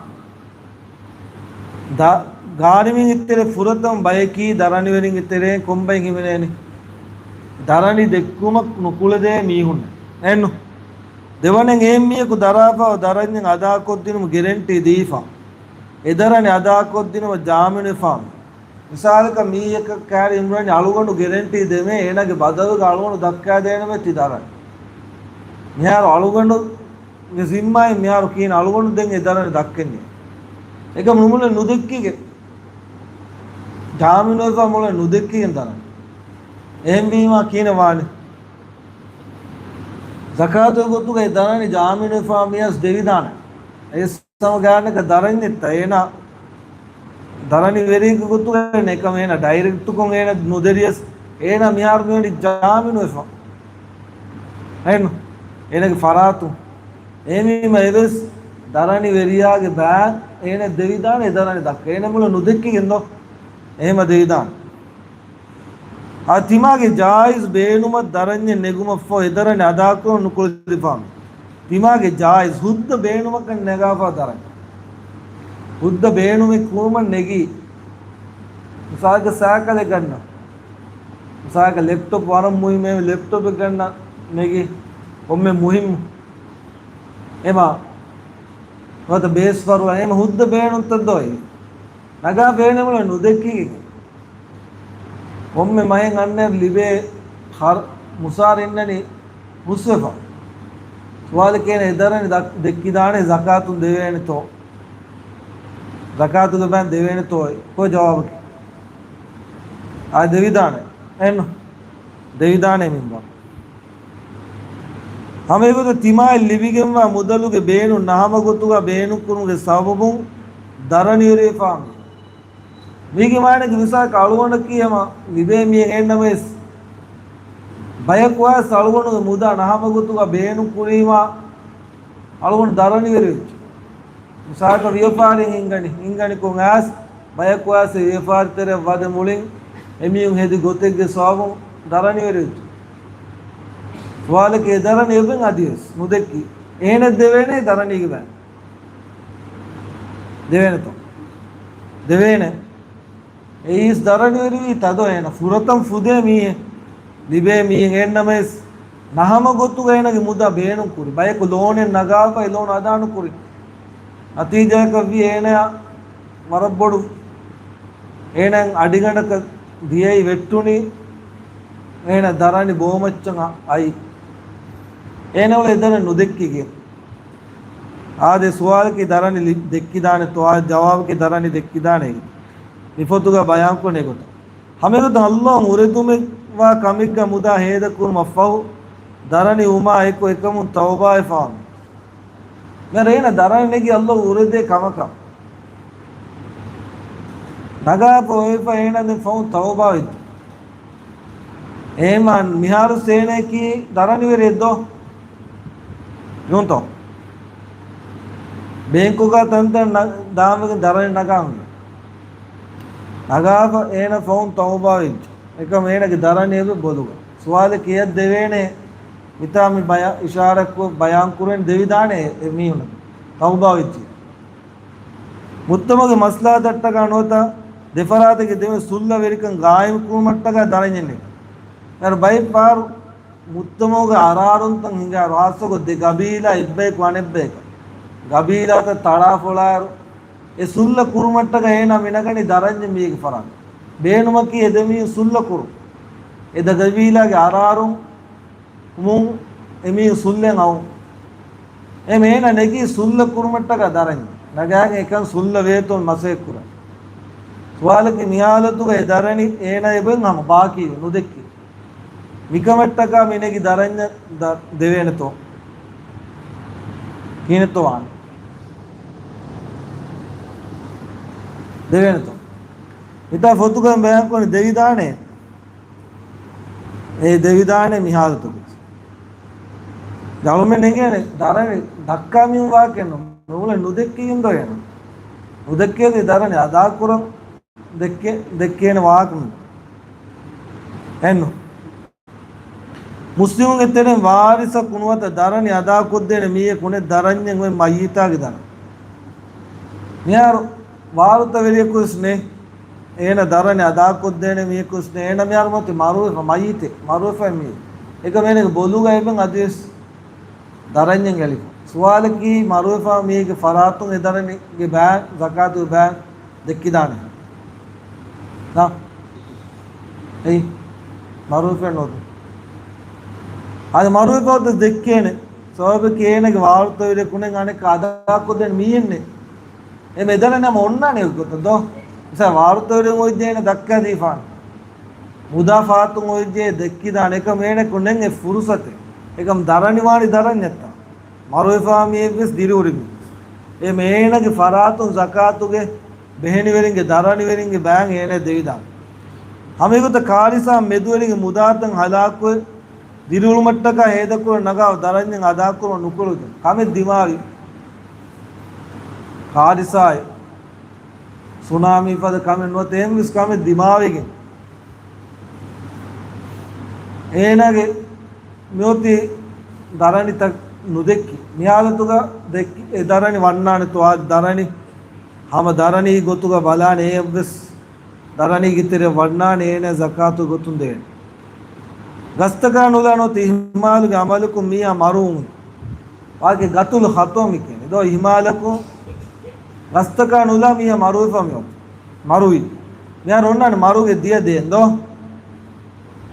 ދަ-، ޣާރިމީންގެ ތެރޭ ފުރަތަމަ ބަޔަކީ ދަރަނިވެރިންގެ ތެރޭ ކޮންބައި ހިމެނޭނެ؟ ދަރަނި ދެއްކުމަށް ނުކުޅެދޭ މީހުން. އެންނު. ދެވަނައިން އެހެން މީހަކު ދަރާފަ ދަރަންޏެއް އަދާކޮށްދިނުމަށް ގެރެންޓީ ދީފަ. އެ ދަރަނި އަދާކޮށްދިނުމަށް ޖާމިނުވެފާ. މިސާލަކަށް މީހަކަށް ކާރި އިމްރާން އަޅުގަނޑު ގެރެންޓީ ދެމޭ އޭނާގެ ބަދަލުގަ އަޅުގަނޑު ދައްކާދޭނަމޭ ތި ދަރަނި. މިހާރު އަޅުގަނޑު މި ޒިންމާއިން މިހާރު ކީން އަޅުގަނޑު ދެން އެ ދަރަނި ދައްކަންޏެ. އެކަމް ނުމުޅެ ނުދެއްކިގެ. ޖާމިނުވެފަ މުޅެ ނުދެއްކިގެން ދަރަނި. އެހެންވީމާ ކީނެ ވާނެ. ޒަކާތުގެ ގޮތުގައި ދަރަނި ޖާމިނުވެފާ މިޔަސް ދެވިދާނެ. އެސް ސަމަ ގާނަކަ ދަރަންޏެއްތަ އޭނާ ދަރަނިވެރިއެއްގެ ގޮތުގައި ނެކަމް އޭނާ ޑައިރެކްޓުކޮށް އޭނާ ނުދެރިޔަސް އޭނާ މިހާރު މިވެނި ޖާމިނުވެފަ. އެން އޭނާގެ ފަރާތު. އެހެންވީމަ އެވެސް ދަރަނި ވެރިޔާގެ ބައި އޭނަ ދެވިދާނެ އެ ދަރަނި ދައްކަ. އޭނަ މުޅަ ނުދެއްކިގެން ދޯ؟ އެހެމަ ދެވިދާނެ. އާ ތިމާގެ ޖާއިޒް ބޭނުމަށް ދަރަންޏެއް ނެގުމަށްފަހު އެ ދަރަނި އަދާކުރުން ނުކުޅެދިފާމެ. ތިމާގެ ޖާއިޒް ހުއްދަ ބޭނުމަކަށް ނެގާފާ ދަރަނި. ހުއްދަ ބޭނުމެއް ކުރުމަށް ނެގީ. މިސާލަކަށް ސައިކަލެއް ގަންނަ. މިސާލަކަށް ލެޕްޓޮޕް ވަރަށް މުހިއްމޭ ލެޕްޓޮޕެއް ގަންނަ ނެގި. ކޮންމެ މުހިއްމު. އެމާ. ނުވަތަ ބޭސްފަރުވާ އެމަ ހުއްދަ ބޭނުންތައް ދޯ އެ. ނަގާ ބޭނެމުޅެ ނުދެއްކިގެން. ކޮންމެ މައެއް އަންނައިރު ލިބޭ ހަރު މުސާރަ އިންނަނީ ހުސްވެފަ. ސުވާލެކޭ އެ ދަރަނި ދަ-، ދެއްކިދާނެ ޒަކާތުން ދެވޭނެތޯ؟ ޒަކާތުގެ ބައިން ދެވޭނެތޯ؟ ކޮ ޖަވާބަކީ؟ އާ ދެވިދާނެ. އެން ދެވިދާނެ މިންވަ. ހަމައެގޮތަށް ތިމާއަށް ލިބިގެންވާ މުދަލުގެ ބޭނުން ނަހަމަ ގޮތުގަ ބޭނުންކުރުމުގެ ސަބަބުން ދަރަނިވެރިވެފާ މީ. މީގެ މާނައަކީ މިސާލަކަށް އަޅުގަނޑަކީ ހަމަ ލިބޭ މީހެއް އެއްނަމަވެސް، ބަޔަކު ވާސް އަޅުގަނޑުގެ މުދާ ނަހަމަ ގޮތުގަ ބޭނުން ކުރީމާ އަޅުގަނޑު ދަރަނިވެރިވެއްޖެ. މިސާލަކަށް ވިޔަފާރި ހިންގަނީ، ހިންގަނިކޮށް އައިސް ބަޔަކު ވާސް ވިޔަފާރިތެރެއަށް ވަދެ މުޅިން އެމީހުން ހެދި ގޮތެއްގެ ސަބަބުން ދަރަނިވެރިވެއްޖެ. ސުވާލަކީ އެ ދަރަނި އެބައިން އަދިވެސް ނުދެއްކި. އޭނަ ދެވޭނެ ދަރަނީގެ ބައި. ދެވޭނެތޯ؟ ދެވޭނެ. އެއީސް ދަރަނިވެރިވީ ތަދޯ އޭނަ ފުރަތަމަ ފުދޭ މީހެއް، ލިބޭ މީހެއް. އެހެންނަމަވެސް ނަހަމަ ގޮތުގަ އޭނަގެ މުދާ ބޭނުން ކުރި. ބަޔަކު ލޯނެއް ނަގާފަ އެ ލޯނު އަދާނުކުރި. ނަތީޖާއަކަށް ވީ އޭނަޔާ ވަރަށް ބޮޑު އޭނަ އަޑިގަނޑަކަށް ދިޔައީ ވެއްޓުނީ އޭނަ ދަރަނި ބޯމައްޗަށް އައި. އޭނަ އުޅޭ ދަރަނި ނުދެއްކިގެން. އާދެ، ސުވާލަކީ ދަރަނި ލި-، ދެއްކިދާނެތޯ؟ އާދެ، ޖަވާބަކީ ދަރަނި ދެއްކިދާނެ. މިފޮތުގަ ބަޔާންކުރަނީ އެގޮތަށް. ހަމައެގޮތަށް ﷲ އުނދަގޫވާ ކަމެއްގަ މުދާ ހޭދަކުރުމަށްފަހު، ދަރަނި އުމާ އެކު އެކަމުން ތައުބާވެފާނު. މި ރޭނަ ދަރަނި ނެގި ﷲ އުރެދޭ ކަމަކަށް. ނަގާފަ އޮވެފަ އޭނަ ދެން ފަހުން ތައުބާވެއްޖެ. އޭމާ މިހާރު ސޭނައަކީ ދަރަނިވެރިއެއް ދޯ؟ ނޫންތޯ؟ ބޭންކުގަ ތަންތަން ނަ-، ދާންވެގެން ދަރަނި ނަގާން. ނަގާފަ އޭނަ ފަހުން ތައުބާވެއްޖެ. އެކަމް އޭނަގެ ދަރަނި އެބަ ބޮލުގަ. ސުވާލެއް ކިޔަށް ދެވޭނެ. މިތާ މި ބަޔާ-، އިޝާރަތްކޮށް ބަޔާން ކުރެން ދެވިދާނެ އެ މީހުނަށް. ތައުބާވެއްޖެ. މުޖްތަމަޢުގެ މަސްލަހަތަށްޓަކާ ނުވަތަ ދެފަރާތުގެ ދެމެ ސުއްލަވެރިކަން ގާއިމް ކުރުމަށްޓަކާ ދަރަންޏެއް ނެތް. އަރު ބައެއް ފަހަރު މުޖްތަމަޢުގެ އަރާރުންތައް ހިނގާއިރު، ހާއްސަކޮށް ދެ ގަބީލާ އެއްބަޔަކު އަނެއްބަޔަކަށް ގަބީލާތައް ތަޅާފޮޅާއިރު، އެ ސުއްލަ ކުރުމަށްޓަކާ އޭނާ މިނަގަނީ ދަރަންޏެއް މީގެ ފަރާތުން. ބޭނުމަކީ އެ ދެ މީހުން ސުއްލަ ކުރުން. އެ ދެ ގަބީލާގެ އަރާރުން ކުމުން އެމީހުން ސުއްލައިން އައުން. އެ މޭނަ ނެގީ ސުއްލަ ކުރުމަށްޓަކާ ދަރަންޏެއް. ނަގާގެން އެކަން ސުއްލަ ވޭތޯ މަސައްކަތް ކުރަން. ސުވާލަކީ މި ހާލަތުގަ އެ ދަރަނި އޭނާ އެބައިން ހަމަ ބާކީ ނުދެއްކި. މިކަމަށްޓަކާ މި ނެގި ދަރަންޏަށް ދަ-، ދެވޭނެތޯ؟ ކިހިނެއްތޯ ވާނެ؟ ދެވޭނެތޯ؟ މިތާ ފޮތުގަ ބަޔާންކުރަނީ ދެވިދާނެ. އެ ދެވިދާނެ މި ހާލަތުގަ. އަޅުމެން ނެގޭނެ ދަރަނި ދައްކާ މީހުން ވާހަކައެއް ނޫން. ނޫޅެ ނުދެއްކިގެން ދޯ އޭނަ. ނުދެއްކޭ ދަރަނި އަދާކުރަން ދެއްކޭ، ދެއްކޭނެ ވާހަކަ މި. އެއްނު. މުސްލިމުންގެ ތެރެއިން ވާރިސަކު ނުވަތަ ދަރަނި އަދާކޮށްދޭނެ މީހަކު ނެތް ދަރަންޏެއް އޮތް މައްޔިތާގެ ދަރަނި. މިހާރު ވާރުތަވެރިޔަކުވެސް ނެތް. އޭނަ ދަރަނި އަދާކޮށްދޭނެ މީހަކުވެސް ނެތް. އޭނަ މިހާރު މަތި މަރުވެފަ މައްޔިތެއް. މަރުވެފަ މީ. އެކަމް އޭނަގެ ބޮލުގަ އެބަ އަދިވެސް ދަރަންޏެއް އެޅިފަ. ސުވާލަކީ މަރުވެފާ މީގެ ފަރާތުން އެ ދަރަނިގެ ބައި ޒަކާތުގެ ބައި ދެއްކިދާނެ. ނާ. އެއީ. މަރުވެފަ ނޯދު. އަދި މަރުވެފަ ދެއްކޭނެ. ސަބަބަކީ އޭނަގެ ވާރުތަވެރިޔަކު ނެތް އަނެއްކާ އަދާކޮށްދޭނެ މީހެއް ނެތް. އެ މެދަނަ ނަމަ އޮންނާނެ ގޮތަށް ދޯ. މިސާ ވާރުތަވެރި އޮތްޖޭ އޭނަ ދައްކާ ދީފާނެ. މުދާ ފާތުން އޮތްޖޭ ދެއްކިދާނެ. އެކަމް އޭނަކު ނެތް އެ ފުރުސަތެއް. އެކަމް ދަރަނިވާނީ ދަރަންޏަށްތާ. މަރުވެފާ މީހެއްވެސް ދިރިއުޅި މީހެއް. އެ މޭނަގެ ފަރާތުން ޒަކާތުގެ ބެހެނިވެރިންގެ ދަރަނިވެރިންގެ ބައިން އޭނަ ދެވިދާނެ. ހަމައެގޮތަށް ކާރިސާ މެދުވެރިންގެ މުދާތައް ހަލާކުވެ، ދިރިއުޅުމަށްޓަކާ ހޭދަކުރަން ނަގާ ދަރަންޏެއް އަދާކުރުމަށް ނުކުޅެދުން. ކަމެއް ދިމާވި. ކާރިސާއެއް. ސުނާމީ ފަދަ ކަމެއް ނުވަތަ އެހެންވެސް ކަމެއް ދިމާވެގެން. އޭނާގެ މިއޮތީ ދަރަނިތައް ނުދެއްކި. މި ހާލަތުގަ ދެއްކި، އެ ދަރަނި ވަންނާނެތޯ އާ ދަރަނި ހަމަ ދަރަނީ ގޮތުގަ ބަލާނެ އެއަށްވެސް ދަރަނީގެ ތެރެ ވަންނާނެ އޭނަ ޒަކާތު ގޮތުން ދޭނެ. ގަސްތަކާ ނުލާ ނުވަތަ އިހުމާލުގެ އަމަލަކުން މީހާ މަރުވުން. ވާގެ ގަތުލު ޚަތޯ މިކެނެ. ދޯ އިހުމާލަކުން ގަސްތަކާ ނުލާ މީހާ މަރުވެފަ މިއޮ. މަރުވި. މިހާރު އޮންނާނެ މަރުގެ ދިޔަ ދޭން ދޯ.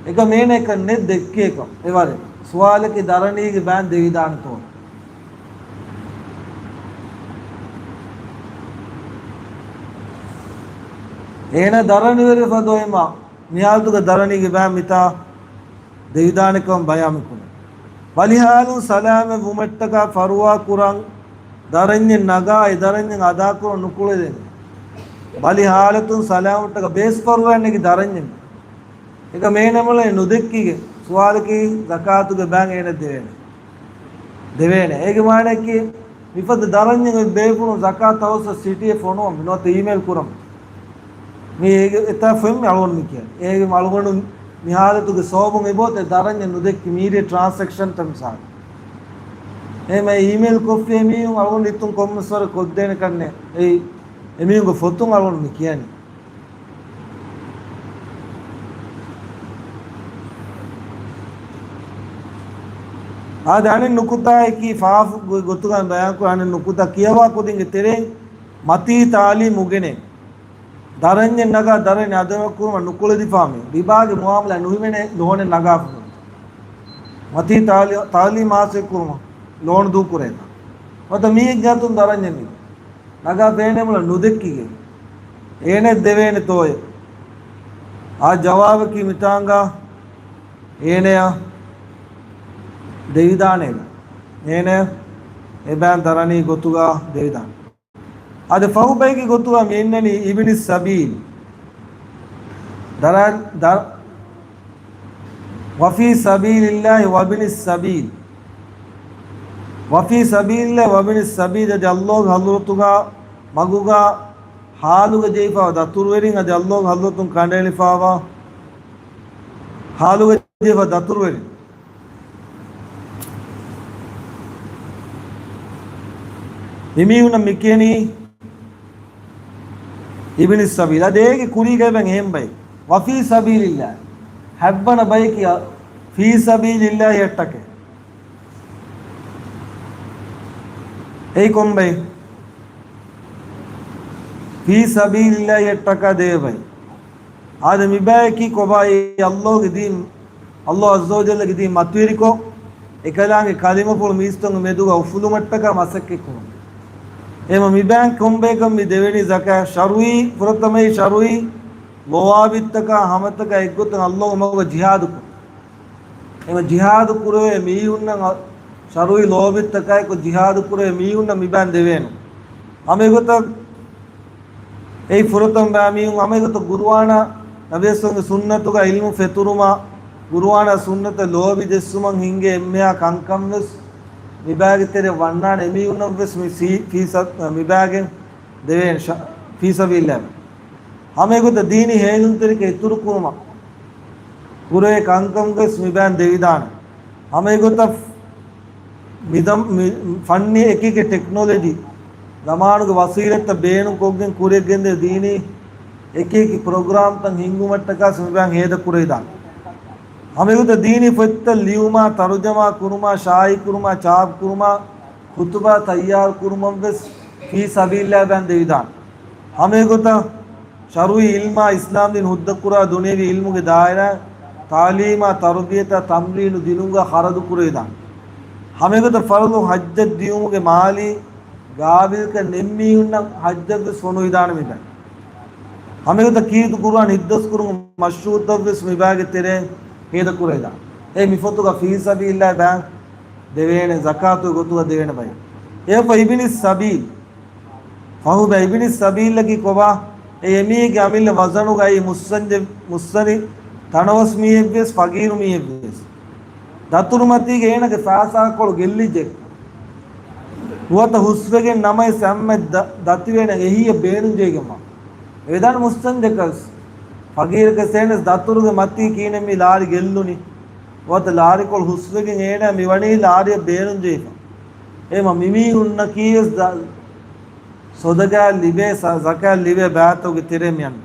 އެކަމް އޭނަ އެކަން ނެތް ދެއްކޭކަން. އެވަރެ. ސުވާލަކީ ދަރަނީގެ ބައިން ދެވިދާނެތޯ. އޭނަ ދަރަނިވެރި ފަދަ އޮތްމާ މިހާލަތުގަ ދަރަނީގެ ބައިން މިތާ ދެވިދާނެކަން ބަޔާން މިކުރަން. ބަލިހާލުން ސަލާމަތް ވުމަށްޓަކާ ފަރުވާ ކުރަން ދަރަންޏެއް ނަގާ އެ ދަރަންޏެއް އަދާކުރަން ނުކުޅެދޭނެ. ބަލި ހާލަތުން ސަލާމަތްޓަކާ ބޭސް ފަރުވާ ނެގި ދަރަންޏެއް. އެކަމް އޭނަ މުޅި ނުދެއްކިގެން ސުވާލަކީ ޒަކާތުގެ ބައިން އޭނަ ދެވޭނެ. ދެވޭނެ. އޭގެ މާނައަކީ މިފަދަ ދަރަންޏެއް އޮތް ބޭފުޅުން ޒަކާތް ހައުސަށް ސިޓީއެއް ފޮނުވަމު ނުވަތަ އީމެއިލް ކުރަމު. މީ އޭގެ އެތާ ފޮތް މި އަޅުގަނޑު މި ކިޔަނީ. އޭގެ އަޅުގަނޑު މި ހާލަތުގެ ސަބަބުން އެބައޮތޭ ދަރަންޏެއް ނުދެއްކި މީޑިއޭ ޓްރާންސެކްޝަންތައް މިސާލު. އެހެން އީމެއިލް ކޮށްފި މީހުން އަޅުގަނޑު އިތުން ކޮންމެސް ވަރެއް ކޮށްދޭނެ ކަންނޭ. އެއީ އެމީހުންގެ ފޮތުން އަޅުގަނޑު މި ކިޔަނީ. އާދެ، އަނެއް ނުކުތާއަކީ ފާފު ގޮ-، ގޮތުގަ ބަޔާންކުރާ އަނެއް ނުކުތާ ކިޔަވާ ކުދިންގެ ތެރެއިން މަތީ ތާލީމް އުގެނޭ. ދަރަންޏެއް ނަގާ ދަރަނި އަދަމަ ކުރުމަށް ނުކުޅެދިފާމެ. ރިބާގެ މުއާމަލާ ނުހިމެނޭ ލޯނެއް ނަގާފަ. މަތީ ތާލީ-، ތާލީމް ހާސިލް ކުރުމަށް ލޯން ދޫކުރޭތަ؟ މަތަ މީގެ އަތުން ދަރަންޏެއް ނަގާ ބޭނެމުޅަ ނުދެއްކިގެން އޭނަ ދެވޭނެ ތޯއެ؟ އާ ޖަވާބަކީ މިތާނގާ އޭނަޔަށް ދެވިދާނެ. އޭނަ އެބައިން ދަރަނީ ގޮތުގަ ދެވިދާނެ. އަދި ފަހުބައިގެ ގޮތުގަ މި އިންނަނީ އިބްނި ސަބީލް. ދަރަ-، ދަ-، ވަފީ ސަބީލިއްލާހި ވަބްނި ސަބީލް. ވަފީ ސަބީލިއްލާހި ވަބްނި ސަބީލް އަދި ﷲގެ ޙަޟްރަތުގަ މަގުގަ ޙާލުގަ ޖެހިފައިވާ ދަތުރުވެރިން އަދި ﷲގެ ޙަޟްރަތުން ކަނޑައެޅިފައިވާ ޙާލުގަ ޖެހިފަ ދަތުރުވެރިން. މިމީހުންނަށް މިކިޔަނީ އިބްނި ސަބީލް. އަދި އޭގެ ކުރީގައި އެބަ އެހެން ބައެއް. ވަފީ ސަބީލިއްލާހި. ހަތްވަނަ ބަޔަކީ ފީ ސަބީލިއްލާހިއަށްޓަކައި. އެއީ ކޮން ބައެއް؟ ފީ ސަބީލިއްލާހިއަށްޓަކާ ދެވޭ ބައެއް. އާދެ، މިބަޔަކީ ކޮބާ؟ އެއީ ﷲގެ ދީން، ﷲ ޢައްޒަ ވަޖައްލަގެ ދީން މަތިވެރިކޮށް، އެކަލާނގެ ކަލިމަފުޅު މީސްތަކުންގެ މެދުގަ އުފުލުމަށްޓަކާ މަސައްކަތްކުރުން. އެހެންވީމަ މިބަޔަން ކޮންބަޔަކަށް މި ދެވެނީ ޒަކާތް؟ ޝަރުޢީ، ފުރަތަމައީ ޝަރުޢީ ލޯބިތަކާ ހަމަތަކާ އެއްގޮތަށް ﷲގެ މަގުގަ ޖިހާދު ކުރުން. އެހެންވީމަ ޖިހާދު ކުރެވޭ މީހުންނަށް، ޝަރުޢީ ލޯބިތަކާއެކު ޖިހާދު ކުރެވޭ މީހުންނަށް މިބަޔަން ދެވޭނެ. ހަމައެގޮތަށް އެއީ ފުރަތަމަ ބައިމީހުން ހަމައެގޮތަށް ޤުރުއާނާ ނަބިއްޔާގެ ސުންނަތުގަ ޢިލްމު ފެތުރުމާ، ޤުރުއާނާ ސުންނަތަށް ލޯބި ޖެއްސުމަށް ހިންގޭ އެންމެހާ ކަންކަން ވެސް މިބައިގެ ތެރެ ވަންނާނެ. އެމީހުންނަށް ވެސް މި ސީ-، ފީ ސަ-، މިބައިގެން ދެވޭނެ ޝަ-، ފީ ސަބީލިއްލާހި. ހަމައެގޮތަށް ދީނީ ހޭލުންތެރިކަން އިތުރު ކުރުމަށް ކުރެވޭ ކަންކަން ވެސް މިބައިން ދެވިދާނެ. ހަމައެގޮތަށް މި ދަ-، މި ފަންނީ އެކި އެކި ޓެކްނޮލޮޖީ، ޒަމާނުގެ ވަސީލަތްތައް ބޭނުންކޮށްގެން ކުރިއަށް ގެންދޭ ދީނީ އެކި އެކި ޕްރޮގްރާމްތައް ހިންގުމަށްޓަކާ ވެސް މިބައިން ހޭދަ ކުރެވިދާނެ. ހަމައެގޮތަށް ދީނީ ފޮތްތައް ލިޔުމާ، ތަރުޖަމާ ކުރުމާ، ޝާއިޢު ކުރުމާ، ޗާޕް ކުރުމާ، ޚުތުބާ ތައްޔާރު ކުރުމަށް ވެސް ފީ ސަބީލިއްލާހި ބައިން ދެވިދާނެ. ހަމައެގޮތަށް ޝަރުޢީ ޢިލްމާ، އިސްލާމްދީން ހުއްދަކުރާ ދުނިޔަވީ ޢިލްމުގެ ދާއިރާ، ތަޢުލީމާ، ތަރުބިޔަތާ، ތަމްރީނު ދިނުމުގަ ޚަރަދު ކުރެވިދާނެ. ހަމައެގޮތަށް ފަރުޟު ޙައްޖަށް ދިޔުމުގެ މާލީ ގާބިލްކަން ނެތް މީހުންނަށް ޙައްޖަށް ވެސް ފޮނުވިދާނެ މިބައިން. ހަމައެގޮތަށް ކީރިތި ޤުރުއާން ޙިފްޡު ކުރުމުގެ މަޝްރޫޢުތައް ވެސް މިބައިގެ ތެރެއިން ހޭދަ ކުރެވިދާނެ. އެ މި ފޮތުގަ ފީ ސަބީލިއްލާހި ބައިން ދެވޭނެ، ޒަކާތުގެ ގޮތުގަ ދެވޭނެ ބައެއް. އެއަށްފަހު އިބްނި ސަބީލް. ފަހުބައި އިބްނި ސަބީލަކީ ކޮބާ؟ އެ އެމީހެއްގެ އަމިއްލަ ވަޒަނުގައި މުއްސަންޖެ-، މުއްސަނި ތަނަވަސް މީހެއްވެސް، ފަގީރު މީހެއްވެސް. ދަތުރުމަތީގަ އޭނަގެ ފައިސާކޮޅު ގެއްލިއްޖެ. ނުވަތަ ހުސްވެގެން ނަމަވެސް އެންމެ ދަ-، ދަތިވޭނެ އެހީއެއް ބޭނުންޖެހިގެންވާ. އެދާން މުއްސަންޖަކަސް، ފަގީރަކަސް އޭނަސް ދަތުރުގެ މަތީ ކީނެ މި ލާރި ގެއްލުނީ. ނުވަތަ ލާރިކޮޅު ހުސްވެގެން އޭނަ މި ވަނީ ލާރިއަށް ބޭނުންޖެހިފަ. އެހެންވީމަ މިމީހުންނަކީވެސް ދަ-، ޞަދަޤާތް ލިބޭ، ސަ-، ޒަކާތް ލިބޭ ބައިތަކުގެ ތެރެއިން މިއަންނަ.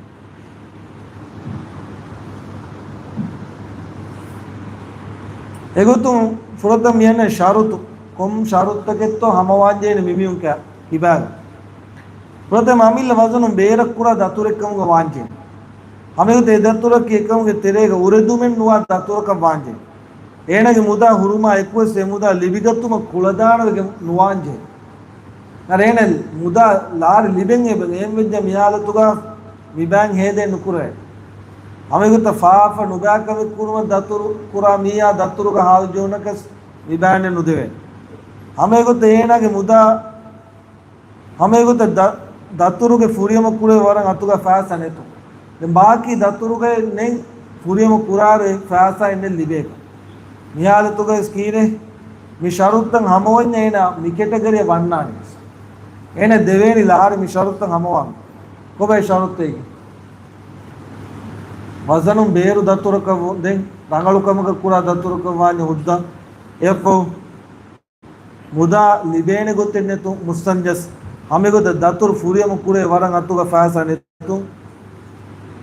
އެގޮތުން ފުރަތަމަ މިއަންނަ ޝަރުޠު، ކޮން ޝަރުޠުތަކެއްތޯ ހަމަވާންޖެހޭނެ މިމީހުން ކިބާގަ. ފުރަތަމަ އަމިއްލަ ވަޒަނުން ބޭރަށް ކުރާ ދަތުރެއްކަމުގަ ވާންޖެހޭ. ހަމައެގޮތަށް އެ ދަތުރަކީ އެކަމުގެ ތެރޭގަ އުރެދުމެއް ނުވާ ދަތުރަކަށް ވާންޖެހޭ. އޭނަގެ މުދާ ހުރުމާ އެކުވެސް އެ މުދާ ލިބިގަތުމަށް ކުޅަދާނަވެގެން ނުވާންޖެހޭ. އަރަ އޭނަ މުދާ ލާރި ލިބެން އެބަ އެހެންވެއްޖެ މި ހާލަތުގަ މިބައިން ހޭދައެއް ނުކުރޭ. ހަމައެގޮތަށް ފާފަ ނުބައިކަމެއް ކުރުމަށް ދަތުރު ކުރާ މީހާ ދަތުރުގަ ހާލު ޖެހުނަކަސް މިބައިން ނުދެވޭ. ހަމައެގޮތަށް އޭނާގެ މުދާ ހަމައެގޮތަށް ދަ-، ދަތުރުގެ ފުރިހަމަ ކުރެވޭ ވަރަށް އަތުގަ ފައިސާ ނެތުން. ދެން ބާކީ ދަތުރުގައި ނެތް ފުރިހަމަ ކުރާރު އެ ފައިސާ އެންނެއް ލިބޭކަށް. މި ހާލަތުގައި ކީރެ މި ޝަރުތައް ހަމަވަންޏާ އޭނާ މި ކެޓަގަރީ ވަންނާނެ. އޭނާ ދެވޭނީ ލާރި މި ޝަރުތައް ހަމަވާން. ކޮބާ ޝަރުތެއް؟ ވަޒަނުން ބޭރު ދަތުރަކަށް ވު-، ދެން ރަނގަޅު ކަމަކަށް ކުރާ ދަތުރަކަށް ވާނީ ހުއްދަ. އެއަށްފަހު މުދާ ލިބޭނެ ގޮތެއް ނެތުން މުއްސަންޖަސް، ހަމައެގޮތަށް ދަތުރު ފުރިހަމަ ކުރޭ ވަރަށް އަތުގަ ފައިސާ ނެތުން.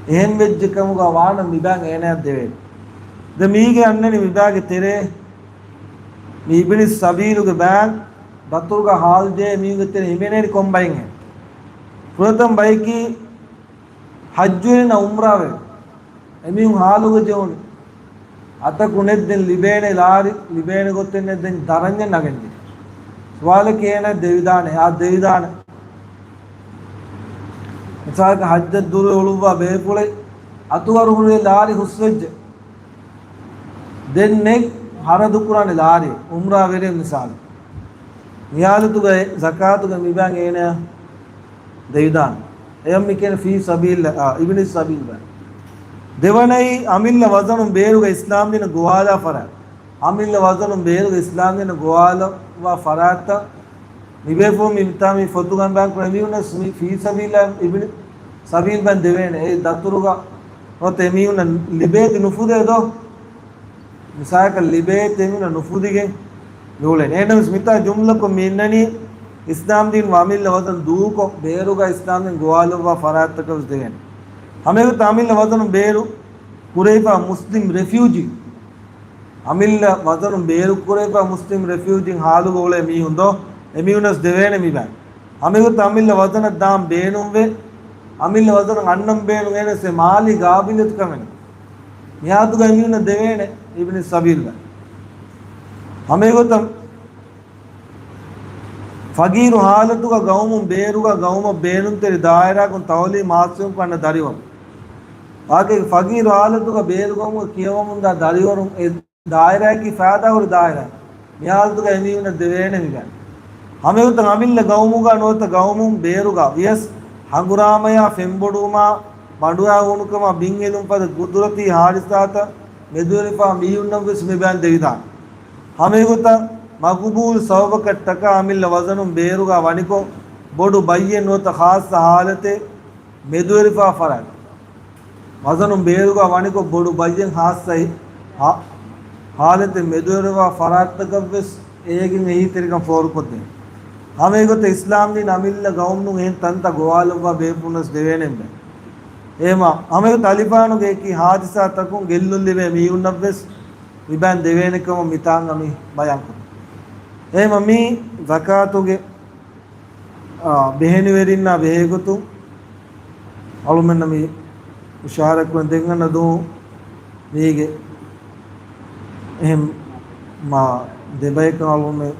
އެހެން ވެއްޖެ ކަމުގަ ވާނަމަ މި ބައިން އޭނަޔަށް ދެވޭނެ. ދެން މީގެ އަންނަނީ މި ބައިގެ ތެރޭ މި އިބްނި ސަބީލުގެ ބައިން ދަތުރުގަ ހާލު ޖެހޭ މީހުންގެ ތެރޭ ހިމެނޭނީ ކޮން ބައެއްހެން. ފުރަތަމަ ބަޔަކީ ޙައްޖުވެރިންނާ ޢުމްރާވެރި. އެމީހުން ހާލުގަ ޖެހުނު. އަތަކު ނެތް ދެން ލިބޭނެ ލާރި، ލިބޭނެ ގޮތެއް ނެތް ދެން ދަރަންޏެއް ނަގެންދިން. ސުވާލަކީ އޭނަ ދެވިދާނެ، އާ ދެވިދާނެ. މިސާލަކަށް ޙައްޖަށް ދުރު އުޅުއްވާ ބޭފުޅެއް އަތުގަ ހުރި ލާރި ހުސްވެއްޖެ. ދެން ނެތް ހަރަދު ކުރާނެ ލާރި، ޢުމްރާ ވެރި މިސާލު. މި ޙާލަތުގައި ޒަކާތުގެ މި ބައިން އޭނަޔަށް ދެވިދާނެ. އެޔަށް މި ކިޔަނީ ފީ ސަބީލް، އާ، އިބްނި ސަބީލް ބައި. ދެވަނައީ އަމިއްލަ ވަޒަނުން ބޭރުގަ އިސްލާމްދީނަށް ގޮވާލާ ފަރާތް. އަމިއްލަ ވަޒަނުން ބޭރުގަ އިސްލާމްދީނަށް ގޮވާލައްވާ ފަރާތްތައް މި ބޭފުޅުން މި މިތާ މި ފޮތުގަ ބަޔާން ކުރާ އެމީހުންނަށް މި ފީ ސަބީލާ އިބްނި ސަބީލް ބައިން ދެވޭނެ. އެ ދަތުރުގަ ނުވަތަ އެމީހުންނަށް ލިބޭތި ނުފުދޭ ދޯ؟ މިސާލަކަށް ލިބޭތި އެމީހުންނަށް ނުފުދިގެން ނޫޅޭނެ. އެހެންނަމަވެސް މިތާ ޖުމްލަކޮށް މި އިންނަނީ އިސްލާމްދީން އަމިއްލަ ވަޒަން ދޫކޮށް ބޭރުގަ އިސްލާމްދީން ގޮވާލައްވާ ފަރާތްތަކަށް ވެސް ދެވޭނެ. ހަމައެގޮތަށް އަމިއްލަ ވަޒަނުން ބޭރު ކުރެވިފާ މުސްލިމް ރެފިއުޖީ، އަމިއްލަ ވަޒަނުން ބޭރު ކުރެވިފާ މުސްލިމް ރެފިއުޖީން ހާލުގަ އުޅޭ މީހުން ދޯ؟ އެމީހުންނަށް ދެވޭނެ މި ބައިން. ހަމައެގޮތަށް އަމިއްލަ ވަޒަނަށް ދާން ބޭނުންވޭ، އަމިއްލަ ވަޒަނަށް އަންނަން ބޭނުން އޭނަސް އެ މާލީ ގާބިލިއްޔަތު ކަމެއް ނެތް. މި ހާލަތުގަ އެމީހުންނަށް ދެވޭނެ އިބްނި ސަބީލް ބައިން. ހަމައެގޮތަށް ފަގީރު ހާލަތުގަ ގައުމުން ބޭރުގަ ގައުމަށް ބޭނުންތެރި ދާއިރާއަކުން ތައުލީމް ހާއްސަކޮށް އަންނަ ދަރިވަރު. ވާގޮތަކީ ފަގީރު ހާލަތުގަ ބޭރު ގައުމުގަ ކިޔަވަމުންދާ ދަރިވަރުން އެ ދާއިރާއަކީ ފައިދާހުރި ދާއިރާ. މި ހާލަތުގަ އެމީހުންނަށް ދެވޭނެ މި ބައިން. ހަމައެގޮތަށް އަމިއްލަ ގައުމުގަ ނުވަތަ ގައުމުން ބޭރުގަ ވިޔަސް ހަނގުރާމަޔާ ފެންބޮޑުވުމާ ބަނޑުހައިހޫނުކަމާ ބިންހެލުން ފަދަ ގުދުރަތީ ހާދިސާތައް މެދުވެރިވެފާ މީހުންނަށްވެސް މި ބައިން ދެވިދާނެ. ހަމައެގޮތަށް މަގުބޫލު ސަބަބަކަށްޓަކާ އަމިއްލަ ވަޒަނުން ބޭރުގަ ވަނިކޮށް ބޮޑު ބައްޔެއް ނުވަތަ ޚާއްޞަ ހާލަތެއް މެދުވެރިވެފާ ފަރާތް. ވަޒަނުން ބޭރުގަ ވަނިކޮށް ބޮޑު ބައްޔެއް ޚާއްޞަ ހާ-، ހާލަތެއް މެދުވެރިވާ ފަރާތްތަކަށްވެސް އޭގެން އެހީތެރިކަން ފޯރުކޮށްދޭނެ. ހަމައެގޮތަށް އިސްލާމްދީން އަމިއްލަ ގައުމުން އެހެން ތަންތައް ގޮވާލައްވާ ބޭފުޅުންނަސް ދެވޭނެ ބައި. އެހެމަ ހަމައެގޮތަށް އަލިފާނުގެ އެކި ހާދިސާތަކުން ގެއްލުން ލިބޭ މީހުންނަށްވެސް މި ބައިން ދެވޭނެ ކަމަށް މިތާނގަ މި ބަޔާންކުރަން. އެހެމަ މީ ޒަކާތުގެ އާ، ބެހެނިވެރިންނާ ބެހޭގޮތުން އަޅުމެންނަށް މި އިޝާރަތްކުރަން ދެން އަންނަ ދުވަހު މީގެ އެހެން މާ ދެބަޔަކަށް އަޅުމެން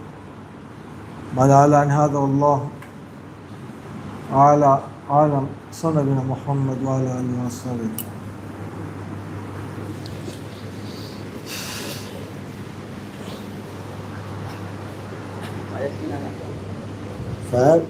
ބަލާލާނެ. هذا والله أعلم. صلى على نبينا محمد وعلى آله وصحبه. ފާ-،